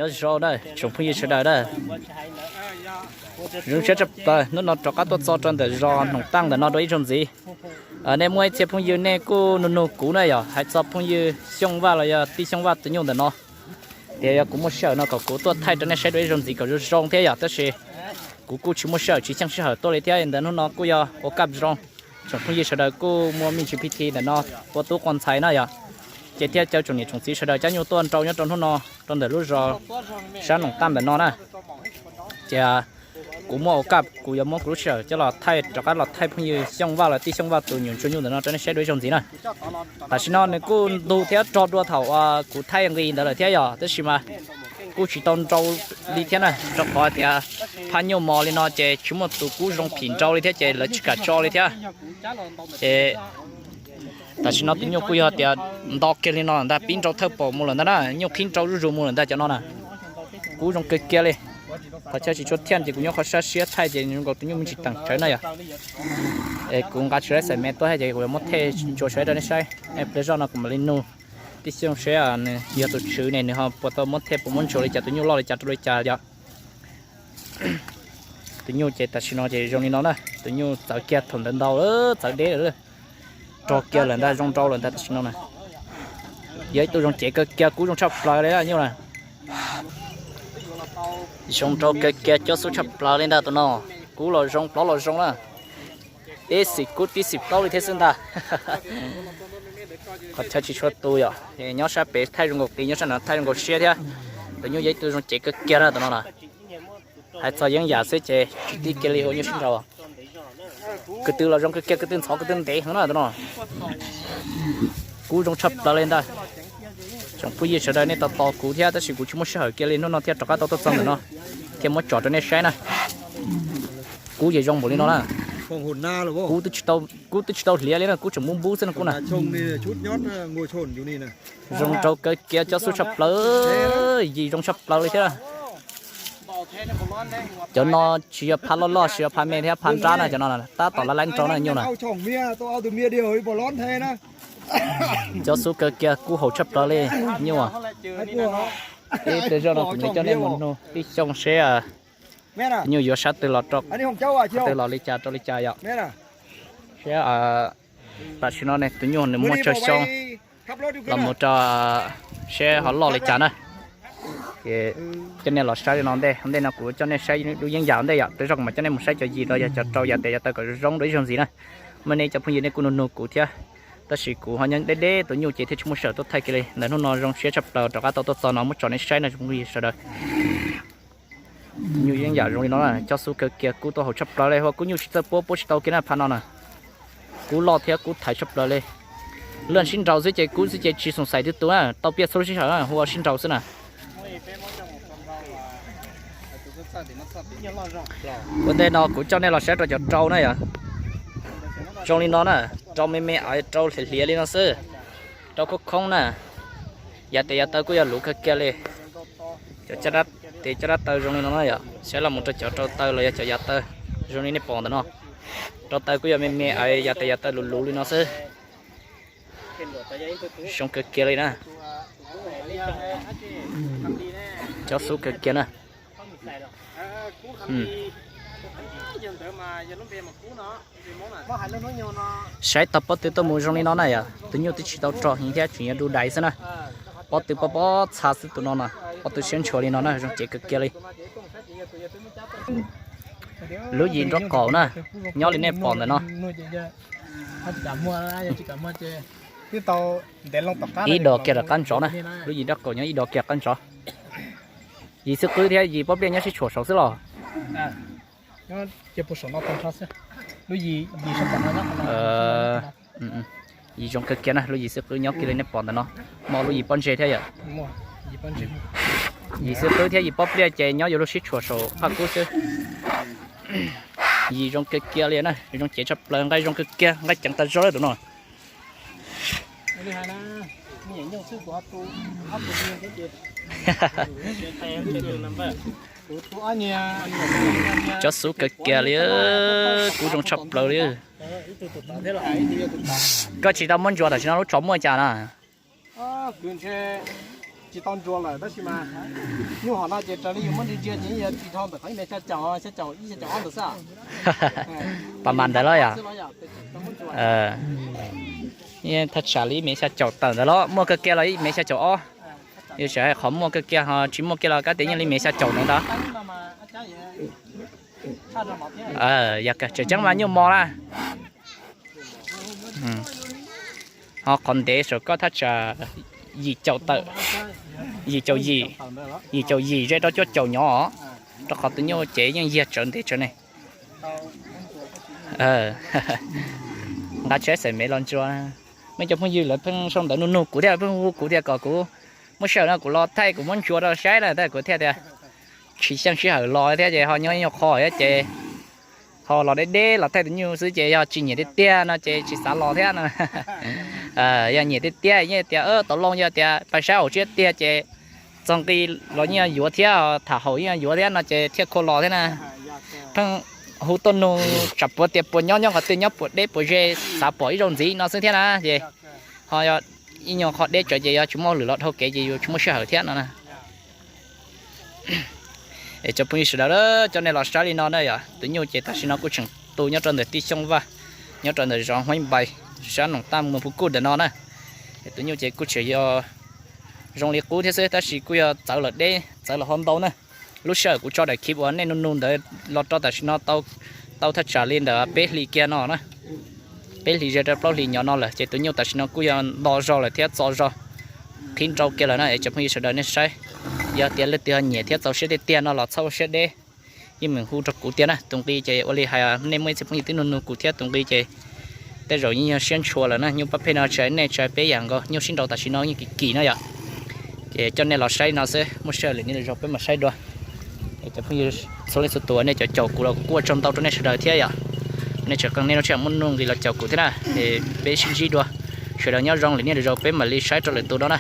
Nyob zoo na tsoom phooj ywg sawv daws na. Zoo siab tshaj plaws hnub no rov qab tuaj txog rau ntawm zos Noom Taaj ntawm no dua ib zaug ntxiv. Nej muaj ib txhia phooj ywg nej kuj nug nug kuv na yom, hais txog phooj ywg Xyooj Vaj los yog tij Xyooj Vaj tus nyuj ntawm no, tias yog kuv muaj sij hawm no kom kuv tuaj thaij rau nej saib dua ib zaug ntxiv kom zoo zoo thiab yom, tab sis kuv kuj tsis muaj sij hawm tsis xyeej sij hawm tuaj li thiab. Ntawm hnub no kuj yog ua kaj zoo, tsoom phooj ywg sawv daws kuj muaj me ntsis phi thi ntawm no, ua tub quaj ntxhais na yom, ces thiaj caw tsoom niam tsoom txiv sawv daws cab nyuj tuaj nrau nyob rau hnub no rau ntawm lub zos sab Noom Taaj ntawm no na. Ces kuv muaj ua kaj kuv yuav muab kuv lub sij hawm coj los thaij, rov qab los thaij phooj ywg Xyooj Vaj los tij Xyooj Vaj tus nyuam ntsuag nyuj ntawm no rau nej saib dua ib zaug ntxiv na. Tam sim no nws kuj ntug thiab rog dua thaum kuv thaij nqis ntawd lawm thiab yom, tab sis mas kuj tsis tau nrau li thiab na, rau qhov tias phaj nyuj mos li no ces tsis muaj tus kub zoo phim nrau li thiab ces lawv tsis kam tso li thiab. Ces tam sim no tus nyuj kuj yog tias nto kiag li no ntag, pib nrau thawj paus mus lawm ntag na, nyuj qhib nrau zuj zus mus lawm ntag cov no na. Kub zoo kawg kiag li. Qhov chaw tsis tshua thiaj ces kuv nyob qhov sab siab thaij ces zoo nkaus tus nyuj me ntsis teem tsawv na yom. Es kuv nqa tsis laib xaim me tuaj thiab ces kuv yuav muab thej ntsuas saib rau nej saib. Pliag zoj no kuv mam li nug tij Xyooj seb nws yog tus tswv ne nws ho puas tau muab thej puas muab ntsuas li cas, tus nyuj loj li cas rau li cas yom. Tus nyuj ces tam sim no ces zoo li no na, tus nyuj txawv kiag thaum ntawd ntau, txawv deb lawm, rog kiag lawm ntag, zoo nrau lawm ntag tam sim no na. Yog ib tug zoo cev kawg kiag, kub zoo tshaj plaws li nyuj na. Zoo nrau kawg kiag, cob xub tshaj plaws li ntag tus no. Kub los zoo, plov los zoo na. Ib xim kub tib xim plaub li thiab xwb ntag. Qhov chaw tsis tshua tu yom, nyob sab pem thaij zoo nkaus qis, nyob sab no thaij zoo nkaus siab thiab. Tus nyuj yog ib tug zoo cev kawg kiag na tus no na. Hais txog yeeb yam xwb ces tsis tib kiag li ua nyuj sib nraus. Ko tw los zoo kawg kiag, ko tw ntxhov ko tw ntev heev na tus no. Kub zoo tshaj plaws li ntag. Tsoom phooj ywg sawv daws nej tos tos kuv thiab, tab sis kuv tsis muaj sij hawm kiag li, hnub no thiaj rov qab tau tuaj txog ntawm no thiaj muab tsom rau nej saib na. Kub ces zoo npaum li no na. Kub twb tsis tau hliav li na, kub tseem npub npub xwb no kub na. Zoo nrau kawg kiag, cob xub tshaj plaws, yim zoo tshaj plaws li thiab. Cov no tsis yog phaj loj loj, tsis yog phaj me thiab, phaj nrab na, cov no tab tom lab laib nrau na nyuj na. Cob xub kawg kiag, kub haum tshaj plaws li nyuj. Ib pliag zoj no kuv mam coj nej mus nug tij Xyooj seb nyuj yuav sab twg los, twg los li cas rau li cas yom. Seb tam sim no ne tus nyuj nws muaj tsawg xyoo los mus rau seb ho loj li cas na. Ces coj nej los saib li no ntej, ntej no kuv coj nej saib lub yeeb yam ntej yom, pliag zoj kuv mam coj nej mus saib cov yim los yog cov rau yav tes yav taw kom zoo zoo dua ib zaug ntxiv na. Muaj nej cov phooj ywg nej kuj nug nug kuv thiab, tab sis kuv ho nyob deb deb tus nyuj ces thiaj tsis muaj sij hawm tuaj thaij kiag li. Ntawm hnub no zoo siab tshaj plaws rov qab tau tuaj txog no muab tsom nej saib no tsoom phooj ywg sawv daws. Nyuj yeeb yam zoo li no na, cob xub kawg kiag, kub tuaj haum tshaj plaws li, hu ua kub nyuj tsis txawj puab, puab tsis tau kiag na phaj no na. Kub loj thiab kub thaiv tshaj plaws li. Luag sib nraus xwb ces kub xwb ces tsis xoom xaim twg tus na, tau piaj txhua lub sij hawm na, hu ua sib nraus xwb na. Ua ntej no kuv coj nej los saib rau cov rau na yom. Zoo li no na, rau me me, rau hliav hliav li no xwb. Rau khoob khoob na. Yav tes yav taw kuj yog luv kawg kiag li. Cov caj dab, tes caj dab taw zoo li no na yom, saib los mus rau cov rau taw los yog cov yav taw zoo li nej pom ntawm no. Rau taw kuj yog me me, yav tes yav taw luv luv li no xwb. Zoo kawg kiag li na. Cob xub kawg kiag na. Saib tau pob tw tuaj mus zoo li no na yom, tus nyuj twb tsis tau rog heev thiab, tseem yuav du dais xwb na. Pob tw pob pob txha xwb tus no na, pob tw siab ntshua li no na, zoo cev kawg kiag li. Lub yim nraub qaum na, nyob li nej pom ntawm no. Ib do kiag rov qab ntsov na, lub yim nraub qaum nyob ib do kiag rov qab ntsov. Yim xwb qwb thiab yim pob pliaj nyob sib tshuam saud xwb los. Yim zoo kawg kiag na, lub yim xwb qwb nyob kiag li nej pom ntawm no. Muaj lub yim pob ntseg thiab yom. Yim xwb qwb thiab yim pob pliaj ces nyob yuav luag sib tshuam saum phaj kub xwb. Yim zoo kawg kiag li na, zoo cev tshaj plaws, nqaij zoo kawg kiag, nqaij ceev tas zog lawm tus no. Cob xub kawg kiag li, kub zoo tshaj plaws li. Koj tsis tau muab ntsuas tam sim no lub tsov muaj cas na? tsis tau ntsuas lawm tab sis mas nyuj hom no ces raws li yus muab ntsia ntsia ces yog tsis dhau ntawm qhov ib mev xya caum, xya caum ib xya caum ob ntawd xwb. Pas mas ntawd los yog. Thaj tsam li ib mev xya caum tawm ntawd los muaj kawg kiag los ib mev xya caum ob. Yus tseem hais qhov muaj kawg kiag ho tsis muaj kiag los kab tias yeej li mev xya caum ntawd ntag. Yog tseem ceeb mas nyuj mos na. Ho qhov ntev saum koj thaj tsam yim caum tawm, yim caum yim, yim caum yim ze rau cuaj caum nyob os. Rau qhov tus nyuj ces yeej yag tsawv ntev tsawv ne. Nqa tsheb xaim mev los ntsuas. Muaj cov phooj ywg lawv pheej sau ntawv nug nug kuv thiab pheej hu kuv tias kom kuv muab sij hawm no kuv los thaij kuv muab ntsuas rau saib na tab kuv thiaj tias tsis xyeej sij hawm los thiab ces ho nyob ib nyuag qho thiab ces ho los deb deb los thaij tus nyuj xwb ces yog tsis nyiam tiag tiag no ces tsis xav los thiab no. Yog nyiam tiag tiag yeej tias tau loo yog tias pais saib hauv tsiab tiag ces txog nqi los yeej yuav thiab tham hauv yeej yuav thiab no ces thiaj khua los thiab na. Pheej hu tuaj nug tsam puas tias puas nyob nyob qhov twg nyob puas deb puas ze xav pom ib zaug ntxiv no xwb thiab na ces ho ib nyuag qho deb tsawv ces yog tsis muaj lwm los dhau kev ces yus tsis muaj sij hawm thiab no na. Es cov phooj ywg sawv daws, coj nej los saib li no na yog tus nyuj ces tam sim no kuj tseem tu nyob rau ntawm tij Xyooj Vaj, nyob rau ntawm zos Huaib Npais, sab Noom Taj, moos Phuv Kuj ntawm no na. Es tus nyuj ces kuj tseem yog zoo li qub thiab xwb tab sis kuj yog txawv lawm deb txawv lawm ho ntau na. Lub sij hawm kuv tso daim clip uas nej nug nug ntawd los rau tam sim no tau thaj tsam li ntawm peb hlis kiag no na, peb hlis ze rau plaub hlis nyob no lawm ces tus nyuj tam sim no kuj yog nto zog lawm thiab txo zog qhib nrau kiag lawm na. Es cov phooj ywg sawv daws nej saib, yog tias leej twg ho nyiam thiab txaus siab tiag tiag no los txhob ua siab deb, yeej meem hu rau kuv tiag na. Tus nqi ces ua li hais nej muaj ib txhia phooj ywg twb nug nug kuv thiab tus nqi ces tej zaum yeej yog siab ntshua lawm na. Nyuj pab pheej no tsis hais nej tsis hais peb yam nkaus, nyuj sib nraus tam sim no yeej kim kim no yom. Ces coj nej los saib no xwb, muaj sij hawm lwm hnub lwm zaug peb mam saib dua. Es cov phooj ywg txhua leej txhua tus nej cov caum kuv los kuv kuj ua tsaug ntau rau nej sawv daws thiab yom. Nej tseem qee nej lub sij hawm muaj nuj nqis los caum kuv thiab na. Es peb sib ntsib dua, sawv daws nyob zoo, lwm hnub lwm zaug peb mam li saib rau lwm tus no na.